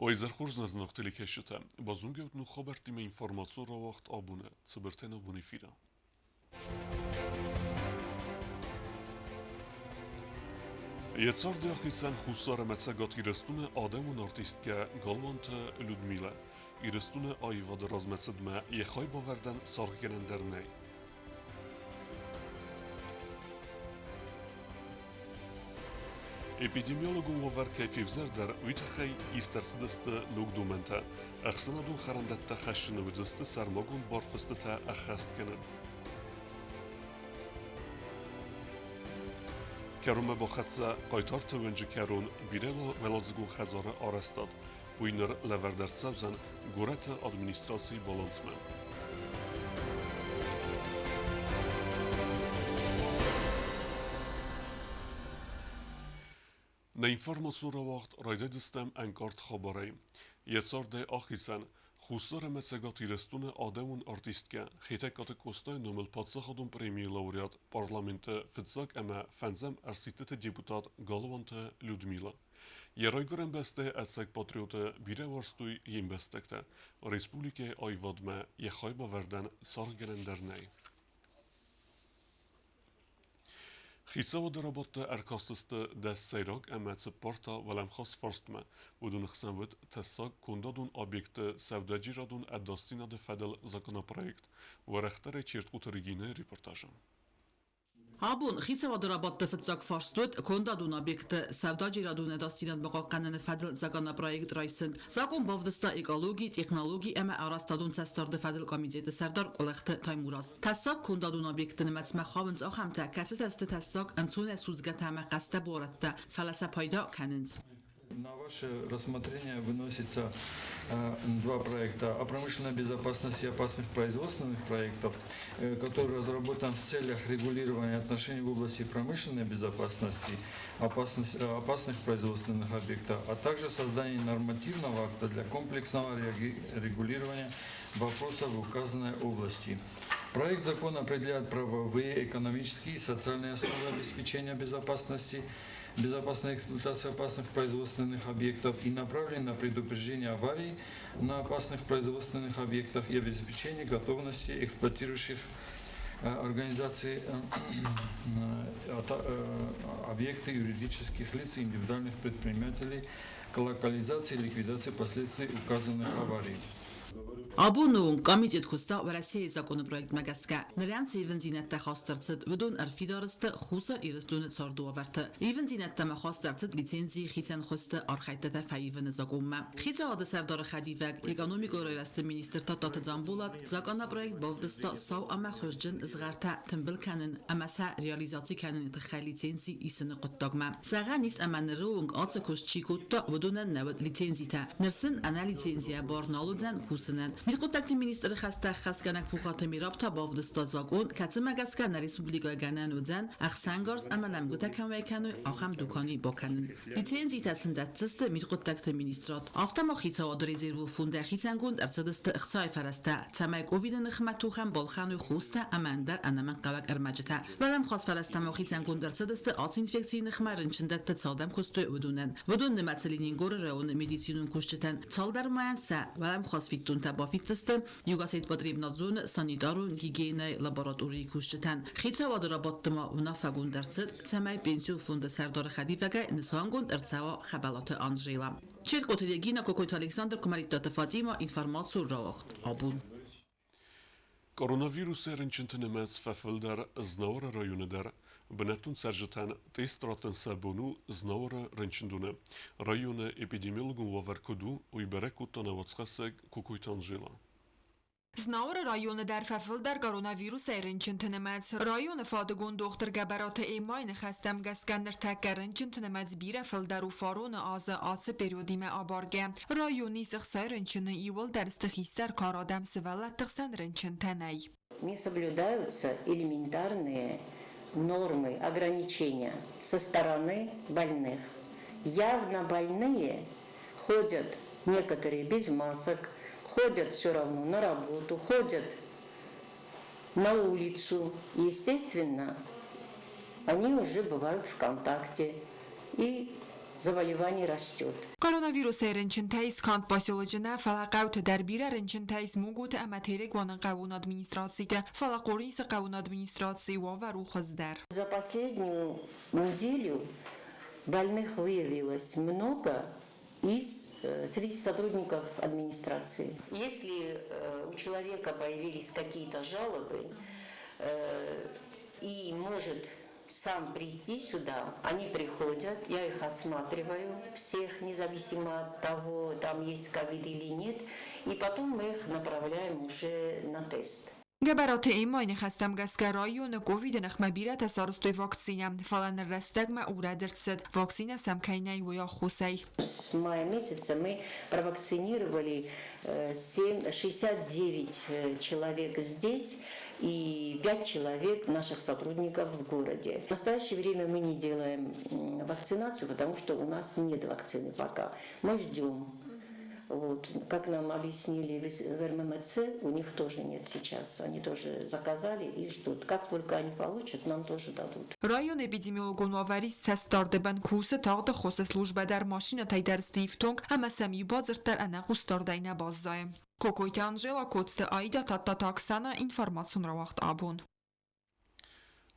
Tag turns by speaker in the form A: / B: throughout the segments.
A: Уӕ хорз нӕ зынаргъ телекӕсджытӕ! Базонгӕ ут ног хабӕрттимӕ информацион рауагъд абоны цыбыртӕй нӕ бон эфиры. Йӕ царды ахицӕн Хуссар ӕмӕ Цӕгат Ирыстоны адӕмон артисткӕ Галуанты Людмилӕ. Ирыстоны аивады размӕцыдмӕ йӕ хайбавӕрдӕн саргъгӕнӕн дӕр нӕй. Эпидемиологон уавӕр кӕй февзӕрдӕр, уый тыххӕй ист ӕрцыдысты ног домӕнтӕ. Ӕхсӕнадон хӕрӕндӕттӕ хӕссыны уыдзысты сӕрмагонд барфыстытӕ ӕххӕст кӕнын. Кӕронмӕ бахӕццӕ Хъайтарты уынджы кӕрон бирӕуӕладзыгон хӕдзары арӕзтад. Уый ныр лӕвӕрд ӕрцӕудзӕн горӕты администрацийы балансмӕ. Нӕ информацион рауагъд райдайдзыстӕм ӕнкъард хабарӕй. Йӕ цардӕй ахицӕн Хуссар ӕмӕ Цӕгат Ирыстоны адӕмон артисткӕ Хетӕгкаты Къостайы номыл паддзахадон премийы лауреат, парламенты фыццаг ӕмӕ фӕндзӕм ӕрсидтыты депутат Галуанты Людмила. Йӕ райгуырӕн бӕстӕйы ӕцӕг патриоты бирӕ уарзтой йе мбӕстӕгтӕ. Республикӕйы аивадмӕ йӕ хайбавӕрдӕн саргъгӕнӕн дӕр нӕй. Хицауады рабадты ӕркастысты дӕс сӕйраг ӕмӕ цыппар та уӕлӕмхас фарстмӕ. Уыдоны хсӕн уыд тӕссаг кондадон объектты сӕудӕджерадон ӕдасдзинады фӕдыл законопроект. Уӕрӕхдӕрӕй Чертхъоты Регинӕйы репортажы.
B: Абон хицауады рабадты фыццаг фарст уыд кондадон объектты сӕудӕджерадон ӕдасдзинад бахъахъхъӕныны фӕдыл законопроект райсын. Закъон бавдыста экологи, технологи ӕмӕ арӕзтадон цӕстдарды фӕдыл комитеты сӕрдар Къуылыхты Таймураз. Тӕссаг кондадон объектты нымӕцмӕ хауынц ахӕмтӕ, кӕцытӕ сты тӕссаг, ӕнцонӕй судзгӕтӕ ӕмӕ хъӕстӕ буарадтӕ, фӕлӕ сӕ пайда кӕнынц.
C: На ваше рассмотрение выносится два проекта о промышленной безопасности и опасных производственных проектов, который разработан в целях регулирования отношений в области промышленной безопасности, опасных производственных объектов, а также создания нормативного акта для комплексного регулирования вопросов в указанной области. Проект закона определяет правовые, экономические и социальные основы обеспечения безопасности, безопасной эксплуатации опасных производственных объектов и направлен на предупреждение аварий на опасных производственных объектах и обеспечение готовности эксплуатирующих организаций объекты юридических лиц и индивидуальных предпринимателей к локализации и ликвидации последствий указанных аварий.
B: Абоны онг комитет куыста Уӕрӕсейы законопроектмӕ гӕсгӕ. Нырӕн цы ивындзинӕдтӕ хаст ӕрцыд, уыдон ӕрфидар сты Хуссар Ирыстоны цардуавӕрты. Ивындзинӕдтӕ ма хаст ӕрцыд лицензийы хицӕн хуызты архӕйдтытӕ фӕивыны закъонмӕ. Хицауады сӕрдары хӕдивӕг, экономикон райрӕзты министр Тадтаты Дзамболат законопроект бавдыста сау ӕмӕ хуызджын згъӕртӕ тымбыл кӕнын ӕмӕ сӕ реализаци кӕныны тыххӕй лицензи исыны хъуыддагмӕ. Зӕгъӕн ис, ӕмӕ ныры онг ацы куыст чи кодта, уыдонӕн нӕ уыд лицензитӕ. Ныр сын ӕнӕ лицензийӕ бар нал уыдзӕн кусынӕн. Мидхъуыддӕгты министры хӕстӕ ӕххӕстгӕнӕг Пухаты Мираб та бавдыста закъон, кӕцымӕ гӕсгӕ нӕ республикӕйы гӕнӕн уыдзӕн ӕхсӕнгарз ӕмӕ нӕмгуытӕ кӕм уӕй кӕной, ахӕм дукани бакӕнын. Лицензитӕ сын дӕтдзысты мидхъуыддӕгты министрад. Афтӕ ма хицауады резервы фондӕй хицӕнгонд ӕрцыдысты ӕхцайы фӕрӕзтӕ, цӕмӕй ковиды ныхмӕ тохӕн балхӕной хостӕ ӕмӕ ӕндӕр ӕнӕмӕнгхъӕуӕг ӕрмӕджытӕ. Уӕлӕмхас фӕрӕзтӕ ма хицӕнгонд ӕрцыдысты ацы инфекцийы ныхмӕ рынчындӕтты цалдӕм куыстой, уыдонӕн. Уыдон нымӕцы Ленингоры районы медицинон кусджытӕн цалдӕр мӕйӕн сӕ уӕлӕмхас фиддонтӕ бафиддзысты Югосетпотребнадзоны санитарон-гигиенӕйы лабораторийы кусджытӕн. Хицауады рабадты ма уынаффӕгонд ӕрцыд, цӕмӕй пенсион фонды сӕрдары хӕдивӕгӕй нысангонд ӕрцӕуа Хӕбӕлаты Анжела. Черкоты Регина, Кокойты Александр, Куымӕридтаты Фатима, информацион рауагъд абон.
A: Коронавирусӕй рынчынты нымӕц фӕфылдӕр Знауыры районы дӕр. Бынӕттон цӕрджытӕн тест раттын сӕ бон у Знауыры рынчындоны. Районы эпидемиологон уавӕр куыд у, уый бӕрӕг кодта нӕ уацхӕссӕг Кокойты Анжела.
D: Знауыры районы дӕр фӕфылдӕр коронавирусӕй рынчынты нымӕц. Районы фадыгон дохтыр Гӕбӕраты Эммайы ныхӕстӕм гӕсгӕ ныртӕккӕ рынчынты нымӕц бирӕ фылдӕр у фароны азы ацы периодимӕ абаргӕ. Районы ис ӕхсай рынчыны, иууылдӕр сты хистӕр кары адӕм, сывӕллӕтты хсӕн рынчынтӕ нӕй.
E: Не соблюдаются элементарные нормы ограничения со стороны больных. Явно больные ходят некоторые без масок, ходят все равно на работу, ходят на улицу. Естественно, они уже бывают в контакте и заболеваний растет.
D: Коронавирусӕй рынчынтӕ ис канд поселочы нӕ, фӕлӕ хъӕуты дӕр бирӕ рынчынтӕ ис Мугуты ӕмӕ Терегуаны хъӕууон администрациты, фӕлӕ Хъорнисы хъӕууон администрацийы уавӕр у хуыздӕр.
E: За последнюю неделю больных выявилось много из среди сотрудников администрации. Если у человека появились какие-то жалобы и может сам прийти сюда, они приходят, я их осматриваю, всех, независимо от того, там есть ковид или нет, и потом мы их направляем уже на тест.
D: Гӕбӕраты Эммайы ныхӕстӕм гӕсгӕ районы ковиды ныхмӕ бирӕтӕ сарӕзтой вакцинӕ, фӕлӕ ныр рӕстӕгмӕ урӕд ӕрцыд, вакцинӕ сӕм кӕй нӕй, уый аххосӕй.
E: С мая месяца мы провакцинировали 69 человек здесь и 5 человек наших сотрудников в городе. В настоящее время мы не делаем вакцинацию, потому что у нас нет вакцины пока. Мы ждем. Вот. Как нам объяснили в РММЦ, у них тоже нет сейчас. Они тоже заказали и ждут. Как только они получат, нам тоже дадут.
D: Районы эпидемиологон уавӕры цӕстдарды бын кусы тагъды хосы службӕ дӕр, машинӕтӕй дӕр сты ифтонг ӕмӕ сӕм иу бадзырд дӕр ӕнӕ хъусдардӕй нӕ баззайы. Кокойты Анжела, Коцты Аида, Тадтаты Оксана, информацион рауагъд «Абон».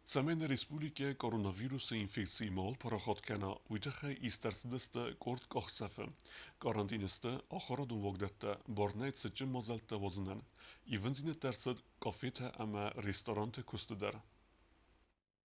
A: Цӕмӕй нӕ республикӕйы коронавирусы инфекци мауал парахат кӕна, уый тыххӕй ист ӕрцыдысты къорд къахдзӕфы. Карантины сты ахуырадон уагдӕттӕ, бар нӕй цытджын мадзӕлттӕ уадзынӕн. Ивындзинӕдтӕ ӕрцыд кафетӕ ӕмӕ ресторанты куысты дӕр.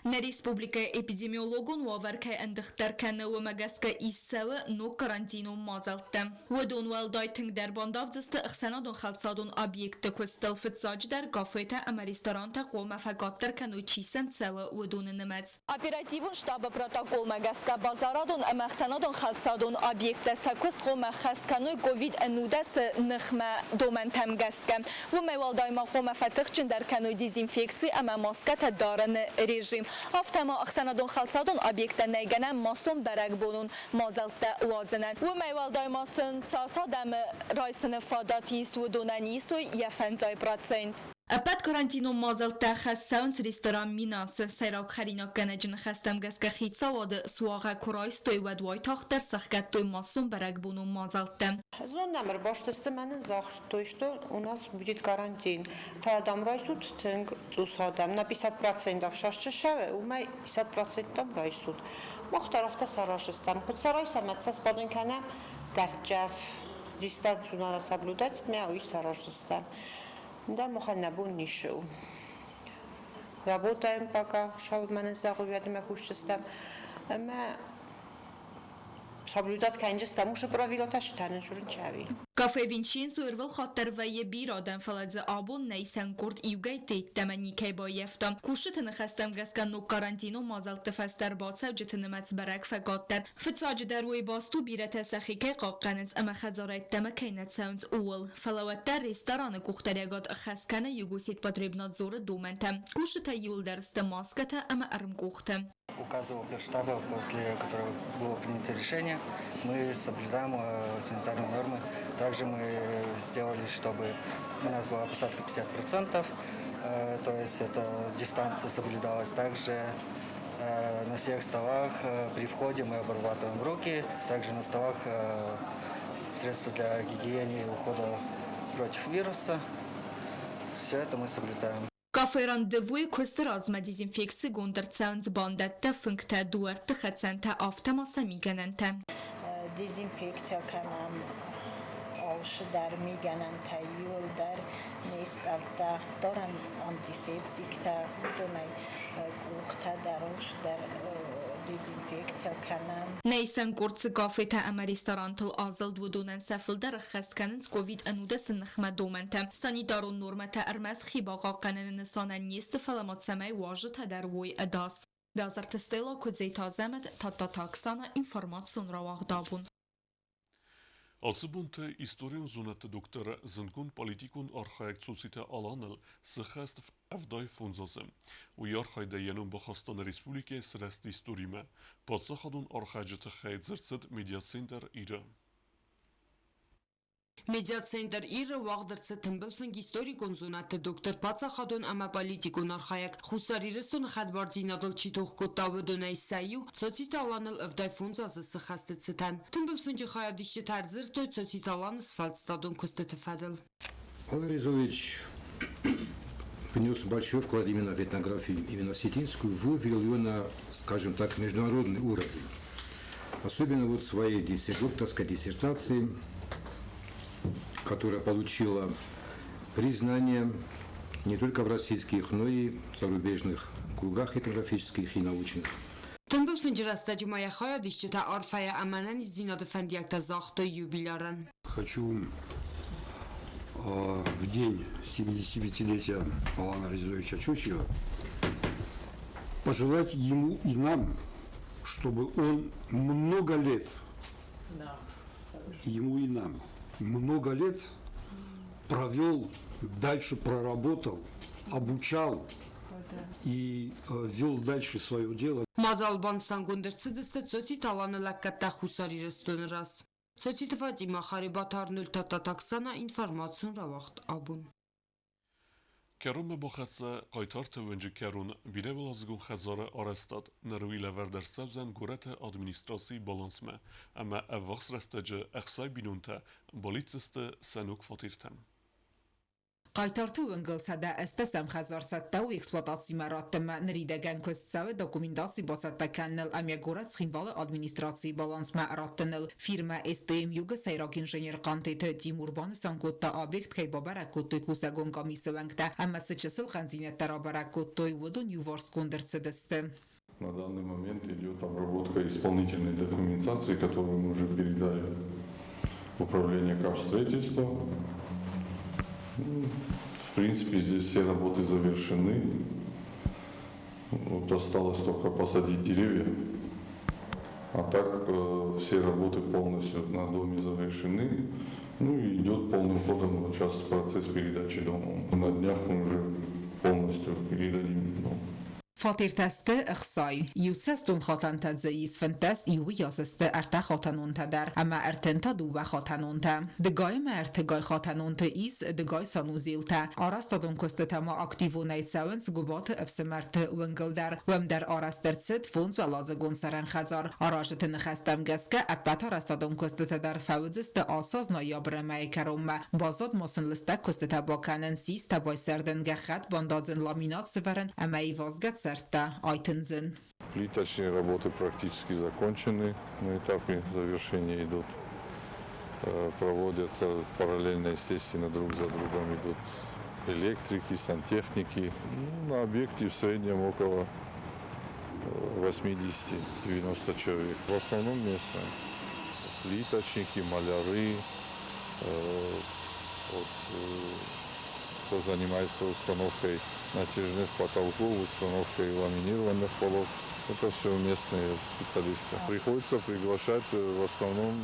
F: Нӕ республикӕйы эпидемиологон уавӕр кӕй ӕндыгъддӕр кӕны, уымӕ гӕсгӕ ист цӕуы ног карантинон мадзӕлттӕ. Уыдон уӕлдай тынгдӕр бандавдзысты ӕхсӕнадон-хӕлцадон объектты куыстыл, фыццаджыдӕр кафетӕ ӕмӕ ресторантӕ хъуамӕ фӕкъаддӕр кӕной, чи сӕм цӕуы, уыдоны нымӕц. Оперативон штабы протоколмӕ гӕсгӕ базарадон ӕмӕ ӕхсӕнадон-хӕлцадон объекттӕ сӕ куыст хъуамӕ ӕххӕст кӕной ковид-19-ы ныхмӕ домӕнтӕм гӕсгӕ. Уымӕй уӕлдай ма хъуамӕ фӕтыхджындӕр кӕной дезинфекци ӕмӕ маскӕтӕ дарыны режим. Афтӕ ма ӕхсӕнадон-хӕлцадон объекттӕ нӕй гӕнӕн массон бӕрӕгбонон мадзӕлттӕ уадзынӕн. Уымӕй уӕлдай ма сын цас адӕмы райсыны фадат ис, уыдонӕн исой йӕ 5%. Ӕппӕт карантинон мадзӕлттӕ ӕххӕст цӕуынц ресторан «Минас»-ы. Сӕйраг хӕринаггӕнӕджы ныхӕстӕм гӕсгӕ хицауады суагъӕ куы райстой, уӕд уайтагъддӕр сӕхгӕдтой массон бӕрӕгбонон мадзӕлттӕ.
G: Знон нӕм ӕрбастысты, мӕнӕн загътой, что у нас будет карантин. Фӕлӕ, дам, райсут тынг цъус адӕм, на 50% сасчысӕвы, уымӕй 50% райсут. Мах дӕр афтӕ сараздзыстӕм. Куыд сӕ райсӕм, ӕцӕг сбадын кӕнӕм дӕрддзӕф, дистанцию надо соблюдать, мӕ уый сараздзыстӕм. Ӕндӕр махӕн нӕ бон ницы у. Работаем пока, мӕнӕн зӕгъы, уӕдмӕ кусдзыстӕм. Ӕмӕ соблюдать кӕнджыстӕм уыцы правилатӕ сытӕнын сурынчӕви.
F: Кафе «Винченцо» ӕрвылхатт дӕр вӕййы бирӕ адӕм, фӕлӕ дзы абон нӕ исӕн къорд иугӕйтты йеддӕмӕ никӕй баййӕфта. Кусджыты ныхӕстӕм гӕсгӕ ног карантинон мадзӕлтты фӕстӕ ӕрбацӕуджыты нымӕц бӕрӕг фӕкъаддӕр. Фыццаджыдӕр уый баст у, бирӕтӕ сӕхи кӕй хъахъхъӕнынц ӕмӕ хӕдзарӕй ӕддӕмӕ кӕй нӕ цӕуынц, ууыл. Фӕлӕ уӕддӕр рестораны къухдариуӕгад ӕххӕст кӕны Югосетпотребнадзоры домӕнтӕ. Кусджытӕ иууылдӕр сты маскӕтӕ ӕмӕ ӕрмкъухты.
H: Указа оперштаба, после которого было принято решение, мы соблюдаем санитарные нормы. Также мы сделали, чтобы у нас была посадка 50%, то есть эта дистанция соблюдалась. Также на всех столах при входе мы обрабатываем руки, также на столах средства для гигиены и ухода против вируса. Все это мы соблюдаем.
F: Кафе «Рандеву»-йы куысты размӕ дезинфекцигонд ӕрцӕуынц бандӕттӕ, фынгтӕ, дуӕртты хӕцӕнтӕ, афтӕ ма сӕ мигӕнӕнтӕ.
I: Дезинфекци кӕнӕм алцы дӕр, мигӕнӕнтӕ иууылдӕр, не стъӕлттӕ, дарӕм антисептиктӕ, уыдонӕй къухтӕ дӕр, алцы дӕр дезинфекци кӕнӕм.
F: Нӕ исӕн къорд цы кафетӕ ӕмӕ ресторантыл азылд, уыдонӕн сӕ фылдӕр ӕххӕст кӕнынц ковид-19-ы ныхмӕ домӕнтӕ. Санитарон нормӕтӕ ӕрмӕст хи бахъахъхъӕныны нысанӕн не сты, фӕлӕ ма цӕмӕй уазджытӕ дӕр уой ӕдас. Бязырты Стелла, Куыдзеты Азӕмӕт, Тадтаты Оксана, информацион рауагъд «Абон».
A: Ацы бонты историон зонӕдты доктор, зындгонд политикон архайӕг Цоциты Аланыл сыххӕст 75 азы. Уый архайдӕй йӕ ном бахаста нӕ республикӕйы сырӕзты историмӕ. Паддзахадон архайджы тыххӕй дзырд цыд медиацентр «Ир»-ы.
J: Медиацентр Ир-ы уагъд ӕрцыд тымбыл фынг историкон зонӕдты доктор, паддзахадон ӕмӕ политикон архайӕг, Хуссар Ирыстоны хӕдбардзинадыл чи тох кодта, уыдонӕй сӕ иу, Цоциты Аланыл 75 азы цы хӕсты цытӕн. Тымбыл фынджы хайадисджытӕ ӕрдзырдтой Цоциты Аланы сфӕлдыстадон куыстыты фӕдыл.
K: Павел Резович внес большой вклад именно в этнографию, именно осетинскую, вывел ее на, скажем так, международный уровень. Особенно вот своей докторской диссертации, которая получила признание не только в российских, но и зарубежных кругах этнографических и научных.
J: Тымбыл фынджы рӕстӕджы ма йӕ хайадисджытӕ арфӕйӕ ӕмӕ ӕнӕниздзинады фӕндиӕгтӕ загътой юбилярӕн.
L: Хочу в день 75-летия Алана Резовича Чочева пожелать ему и нам, чтобы он много лет, ему и нам, много лет провел, дальше проработал, обучал и вел дальше свое дело.
J: Мадзал банысангонд ӕрцыдысты Цоциты Аланы лӕггӕдтӕ Хуссар Ирыстоны раз. Цоциты Фатимӕ, Харебаты Арнольд, Татаксана, информацион рауагъд абон.
A: Кӕронмӕ бахӕццӕ Хъайтарты уынджы кӕрон бирӕуӕладзыгон хӕдзары арӕзтад. Ныр уый лӕвӕрд ӕрцӕудзӕн горӕты администрацийы балансмӕ ӕмӕ ӕввахс рӕстӕджы ӕхсай бинонтӕ балидздзысты сӕ ног фатертӕм.
M: Хъайтарты уынгыл 180 хӕдзар цӕттӕ у эксплуатацимӕ раттынмӕ. Ныридӕгӕн куыст цӕуы документаци бацӕттӕ кӕныныл ӕмӕ горӕт Цхинвалы администрацийы балансмӕ раттыныл. Фирмӕ СТМ-Юг-ы сӕйраг инженер Хъантеты Тимур банысан кодта, объект кӕй бабӕрӕг кодтой кусӕгон къамисы уӕнгтӕ ӕмӕ цы чысыл хъӕндзинӕдтӕ рабӕрӕг кодтой, уыдон иуварсгонд ӕрцыдысты.
N: На данный момент идет обработка исполнительной документации, которую мы уже передали в управление капстроительства. В принципе, здесь все работы завершены. Вот осталось только посадить деревья. А так все работы полностью на доме завершены. Ну и идет полным ходом вот сейчас процесс передачи дома. На днях мы уже полностью передадим дом.
M: Фатертӕ сты ӕхсай. Иуцӕстон хатӕнтӕ дзы ис 15, иуыйас сты ӕртӕхатӕнонтӕ дӕр ӕмӕ ӕртын та дыууӕхатӕнонтӕ. Дыгай ӕмӕ ӕртыгай хатӕнонты ис дыгай санузелтӕ. Арӕзтадон куыстытӕ ма активонӕй цӕуынц Гуыбаты ӕфсымӕрты уынгыл дӕр. Уым дӕр арӕзт ӕрцыд фондзуӕладзыгон цӕрӕн хӕдзар. Аразджыты ныхӕстӕм гӕсгӕ ӕппӕт арӕзтадон куыстытӕ дӕр фӕуыдзысты ацы аз ноябры мӕйы кӕронмӕ. Баззад ма сын лыстӕг куыстытӕ бакӕнын, систӕ байсӕрдын, гӕххӕтт бандадзын, ламинат сывӕрын ӕмӕ ивазгӕ цӕрдтӕ айтындзын.
N: Плиточные работы практически закончены, на этапе завершения идут. Проводятся параллельно, естественно, друг за другом идут электрики, сантехники. Ну, на объекте в среднем около 80-90 человек. В основном местные. Плиточники, маляры, вот, кто занимается установкой натяжных потолков, установкой ламинированных полов. Это все местные специалисты. Приходится приглашать, в основном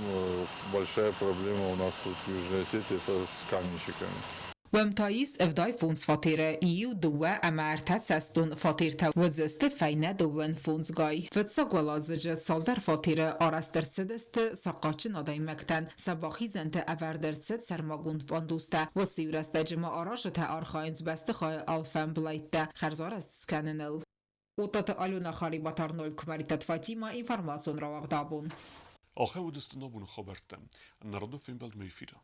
N: большая проблема у нас тут в Южной Осетии это с каменщиками.
M: Уым та ис 75 фатеры, иу, дыууӕ ӕмӕ ӕртӕцӕстон фатертӕ уыдзысты фӕйнӕ дыууын фондзгай. Фыццаг уӕладзыджы цалдӕр фатеры арӕзт ӕрцыдысты сахъатджын адӕймӕгтӕн, сӕ бахизӕнты ӕвӕрд ӕрцыд сӕрмагонд пандустӕ. Уыцы иу рӕстӕджы ма аразджытӕ архайынц бӕстыхайы алфӕмблӕйттӕ хӕрзарӕзт скӕныныл. Уыдтаты Алена Харибат Арнольд Куымӕридтаты Фатимӕ информацион рауагъд абон.
A: Ахӕм уыдысты нӕ абоны хабӕрттӕ. Народон фембӕлдмӕ эфиры.